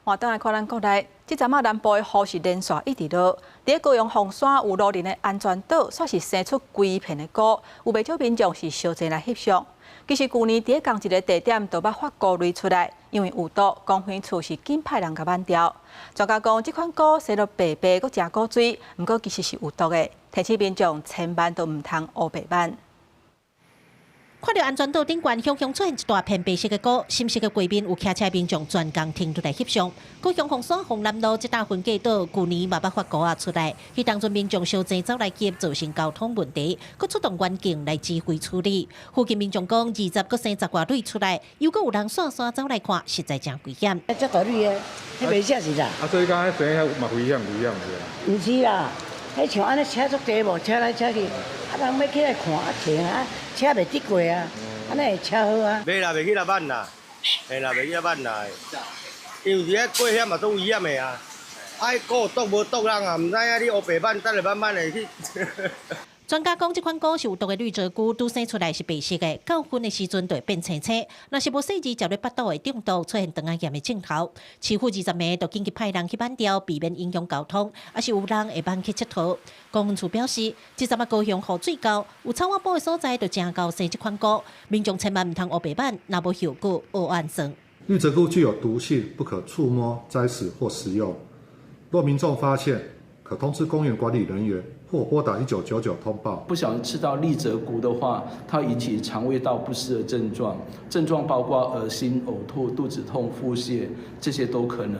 換轉來看咱國內，這陣仔南部的雨是連續一直落，佇高雄鳳山有路鄰的安全島，煞是生出規片的菇，有袂少民眾是相爭來翕相。其實舊年佇仝一个地點就捌發菇類出來，因為有毒，公園處是緊派人共挽掉。專家講，這款菇生落白白，閣誠古錐，毋過其實是有毒的，提醒民眾千萬都毋通烏白挽。看著安全島頂懸雄雄出現一大片白色的菇，深色的畫面有騎車民眾專工停落來翕相。高雄鳳山鳳南路這搭分隔島，舊年嘛捌發菇仔出來，彼當陣民眾相爭走來急，造成交通問題，閣出動員警來指揮處理。附近民眾講，20閣生十外蕊出來，如果有人散散走來看，實在誠危險。這大蕊的，彼袂食是啦。啊，所以講彼生遐嘛危險，危險是。毋是啦，彼像按呢車足濟無，車來車去，啊人欲起來看啊停啊，車袂得過啊，按呢會車禍啊。袂啦，袂去來挽啦，嘿啦，袂去來挽啦，因為佇遐過遐嘛足危險的啊，啊，菇毒無毒人也毋知影，你烏白挽，等下慢慢會去。專家講，這款菇是有毒的綠鷓菇，拄生出來是白色的，到昏的時陣就會變青青。若是無細緻，食入腹肚會中毒，出現腸仔炎的症頭。市府20暝就緊急派人去挽掉，避免影響交通，抑是有人會挽去𨑨迌。公園處表示，這陣仔高雄雨水夠，有草仔埔的所在就誠𠢕生這款菇，民眾千萬毋通烏白挽，若無後果烏按算。綠鷓菇具有毒性，不可觸摸、摘食或食用。若民眾發現，可通知公園管理人員或撥打1999通報。不小心吃到綠鷓菇的話，它引起腸胃道不適的症狀，症狀包括噁心、嘔吐、肚子痛、腹瀉，這些都可能。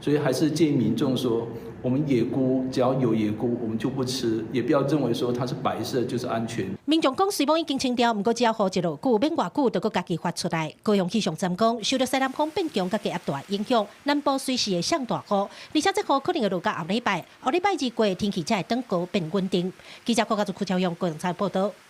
所以還是建議民眾說，我們野菇只要有野菇，我們就不吃，也不要認為說它是白色就是安全。民眾講，雖罔已經清掉，毋過只要雨一落久，免偌久就閣家己發出來。高雄氣象站講，受著西南風變強佮低壓帶影響，南部隨時會上大雨，而且這雨可能會落到後禮拜，後禮拜二過天氣才會轉高變穩定。記者郭家祖、柯超勇高雄採報導。